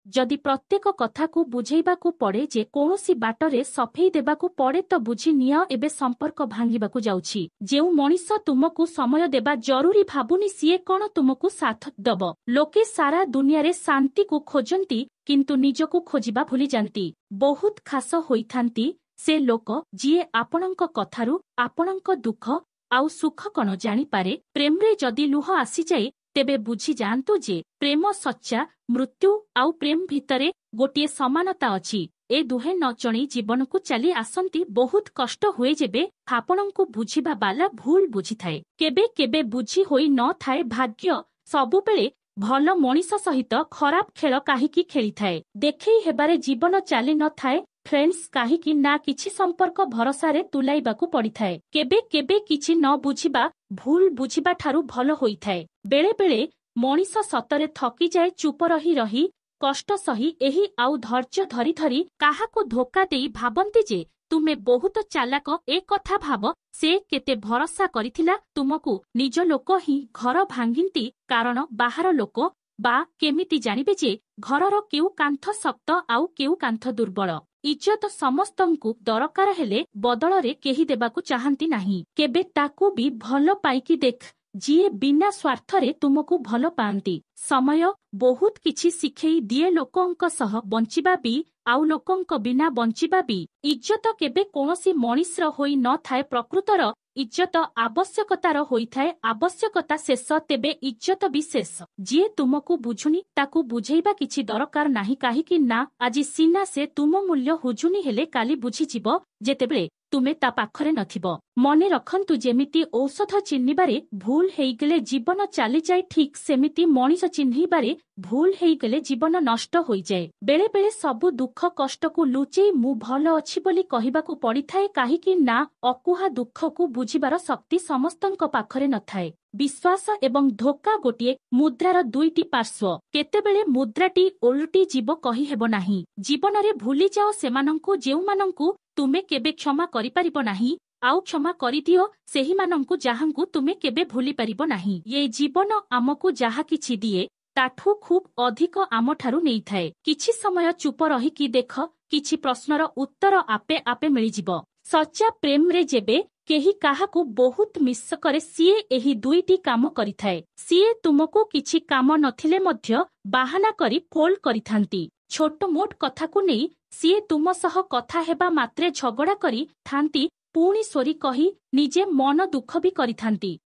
ଯଦି ପ୍ରତ୍ୟେକ କଥାକୁ ବୁଝେଇବାକୁ ପଡେ, ଯେ କୌଣସି ବାଟରେ ସଫେଇ ଦେବାକୁ ପଡେ, ତ ବୁଝି ନିଅ ଏବେ ସମ୍ପର୍କ ଭାଙ୍ଗିବାକୁ ଯାଉଛି। ଯେଉଁ ମଣିଷ ତୁମକୁ ସମୟ ଦେବା ଜରୁରୀ ଭାବୁନି, ସିଏ କଣ ତୁମକୁ ସାଥ ଦବ? ଲୋକେ ସାରା ଦୁନିଆରେ ଶାନ୍ତିକୁ ଖୋଜନ୍ତି, କିନ୍ତୁ ନିଜକୁ ଖୋଜିବା ଭୁଲିଯାନ୍ତି। ବହୁତ ଖାସ ହୋଇଥାନ୍ତି ସେ ଲୋକ ଯିଏ ଆପଣଙ୍କ କଥାରୁ ଆପଣଙ୍କ ଦୁଃଖ ଆଉ ସୁଖ କଣ ଜାଣିପାରେ। ପ୍ରେମରେ ଯଦି ଲୁହ ଆସିଯାଏ, ତେବେ ବୁଝିଯାଆନ୍ତୁ ଯେ ପ୍ରେମ ସଚ୍ଚା। ମୃତ୍ୟୁ ଆଉ ପ୍ରେମ ଭିତରେ ଗୋଟିଏ ସମାନତା ଅଛି, ଏ ଦୁହେଁ ନ ଜଣେଇ ଜୀବନକୁ ଚାଲି ଆସନ୍ତି। ବହୁତ କଷ୍ଟ ହୁଏ ଯେବେ ଆପଣଙ୍କୁ ବୁଝିବା ବାଲା ଭୁଲ ବୁଝିଥାଏ। କେବେ କେବେ ବୁଝି ହୋଇ ନ ଥାଏ, ଭାଗ୍ୟ ସବୁବେଳେ ଭଲ ମଣିଷ ସହିତ ଖରାପ ଖେଳ କାହିଁକି ଖେଳିଥାଏ? ଦେଖେଇ ହେବାରେ ଜୀବନ ଚାଲି ନଥାଏ ଫ୍ରେଣ୍ଡସ୍, କାହିଁକି ନା କିଛି ସମ୍ପର୍କ ଭରସାରେ ତୁଲାଇବାକୁ ପଡିଥାଏ। କେବେ କେବେ କିଛି ନ ବୁଝିବା ଭୁଲ ବୁଝିବା ଠାରୁ ଭଲ ହୋଇଥାଏ। ବେଳେ ବେଳେ ମଣିଷ ସତରେ ଥକିଯାଏ ଚୁପ ରହି ରହି, କଷ୍ଟ ସହି ଏହି ଆଉ ଧୈର୍ଯ୍ୟ ଧରି ଧରି। କାହାକୁ ଧୋକା ଦେଇ ଭାବନ୍ତି ଯେ ତୁମେ ବହୁତ ଚାଲାକ, ଏ କଥା ଭାବ ସେ କେତେ ଭରସା କରିଥିଲା ତୁମକୁ। ନିଜ ଲୋକ ହିଁ ଘର ଭାଙ୍ଗିନ୍ତି, କାରଣ ବାହାର ଲୋକ ବା କେମିତି ଜାଣିବେ ଯେ ଘରର କେଉଁ କାନ୍ଥ ଶକ୍ତ ଆଉ କେଉଁ କାନ୍ଥ ଦୁର୍ବଳ? ଇଜ୍ଜତ ସମସ୍ତଙ୍କୁ ଦରକାର, ହେଲେ ବଦଳରେ କେହି ଦେବାକୁ ଚାହାନ୍ତି ନାହିଁ। କେବେ ତାକୁ ବି ଭଲ ପାଇକି ଦେଖ ଯିଏ ବିନା ସ୍ୱାର୍ଥରେ ତୁମକୁ ଭଲ ପାଆନ୍ତି। ସମୟ ବହୁତ କିଛି ଶିଖେଇ ଦିଏ, ଲୋକଙ୍କ ସହ ବଞ୍ଚିବା ବି ଆଉ ଲୋକଙ୍କ ବିନା ବଞ୍ଚିବା ବି। ଇଜ୍ଜତ କେବେ କୌଣସି ମଣିଷର ହୋଇ ନ ଥାଏ। ପ୍ରକୃତର ଇଜ୍ଜତ ଆବଶ୍ୟକତାର ହୋଇଥାଏ। ଆବଶ୍ୟକତା ଶେଷ, ତେବେ ଇଜ୍ଜତ ବି ଶେଷ। ଯିଏ ତୁମକୁ ବୁଝୁନି ତାକୁ ବୁଝେଇବା କିଛି ଦରକାର ନାହିଁ, କାହିଁକି ନା ଆଜି ସିନା ସେ ତୁମ ମୂଲ୍ୟ ବୁଝୁନି, ହେଲେ କାଲି ବୁଝିଯିବ ଯେତେବେଳେ ତୁମେ ତା ପାଖରେ ନଥିବ। ମନେ ରଖନ୍ତୁ, ଯେମିତି ଔଷଧ ଚିହ୍ନିବାରେ ଭୁଲ ହେଇଗଲେ ଜୀବନ ଚାଲିଯାଏ, ଠିକ୍ ସେମିତି ମଣିଷ ଚିହ୍ନିବାରେ ଭୁଲ ହେଇଗଲେ ଜୀବନ ନଷ୍ଟ ହୋଇଯାଏ। ବେଳେ ବେଳେ ସବୁ ଦୁଃଖ କଷ୍ଟକୁ ଲୁଚେଇ ମୁଁ ଭଲ ଅଛି ବୋଲି କହିବାକୁ ପଡିଥାଏ, କାହିଁକି ନା ଅକୁହା ଦୁଃଖକୁ ବୁଝିବାର ଶକ୍ତି ସମସ୍ତଙ୍କ ପାଖରେ ନଥାଏ। ବିଶ୍ୱାସ ଏବଂ ଧୋକା ଗୋଟିଏ ମୁଦ୍ରାର ଦୁଇଟି ପାର୍ଶ୍ୱ। କେତେବେଳେ ମୁଦ୍ରାଟି ଓଲଟି ଯିବ କହିହେବ ନାହିଁ। ଜୀବନରେ ଭୁଲିଯାଅ ସେମାନଙ୍କୁ ଯେଉଁମାନଙ୍କୁ ତୁମେ କେବେ କ୍ଷମା କରିପାରିବ ନାହିଁ, ଆଉ କ୍ଷମା କରିଦିଅ ସେହିମାନଙ୍କୁ ଯାହାଙ୍କୁ ତୁମେ କେବେ ଭୁଲିପାରିବ ନାହିଁ। ଏ ଜୀବନ ଆମକୁ ଯାହା କିଛି ଦିଏ, ତାଠୁ ଖୁବ୍ ଅଧିକ ଆମଠାରୁ ନେଇଥାଏ। କିଛି ସମୟ ଚୁପ ରହିକି ଦେଖ, କିଛି ପ୍ରଶ୍ନର ଉତ୍ତର ଆପେ ଆପେ ମିଳିଯିବ। ସଚ୍ଚା ପ୍ରେମରେ ଯେବେ କେହି କାହାକୁ ବହୁତ ମିସ୍ କରେ, ସିଏ ଏହି ଦୁଇଟି କାମ କରିଥାଏ। ସିଏ ତୁମକୁ କିଛି କାମ ନଥିଲେ ମଧ୍ୟ ବାହାନା କରି ଫୋନ୍ କରିଥାନ୍ତି। ଛୋଟ ମୋଟ କଥାକୁ ନେଇ ସିଏ ତୁମ ସହ କଥା ହେବା ମାତ୍ରେ ଝଗଡ଼ା କରି ଥାନ୍ତି, ପୁଣି ସୋରି କହି ନିଜେ ମନ ଦୁଃଖ ବି କରିଥାନ୍ତି।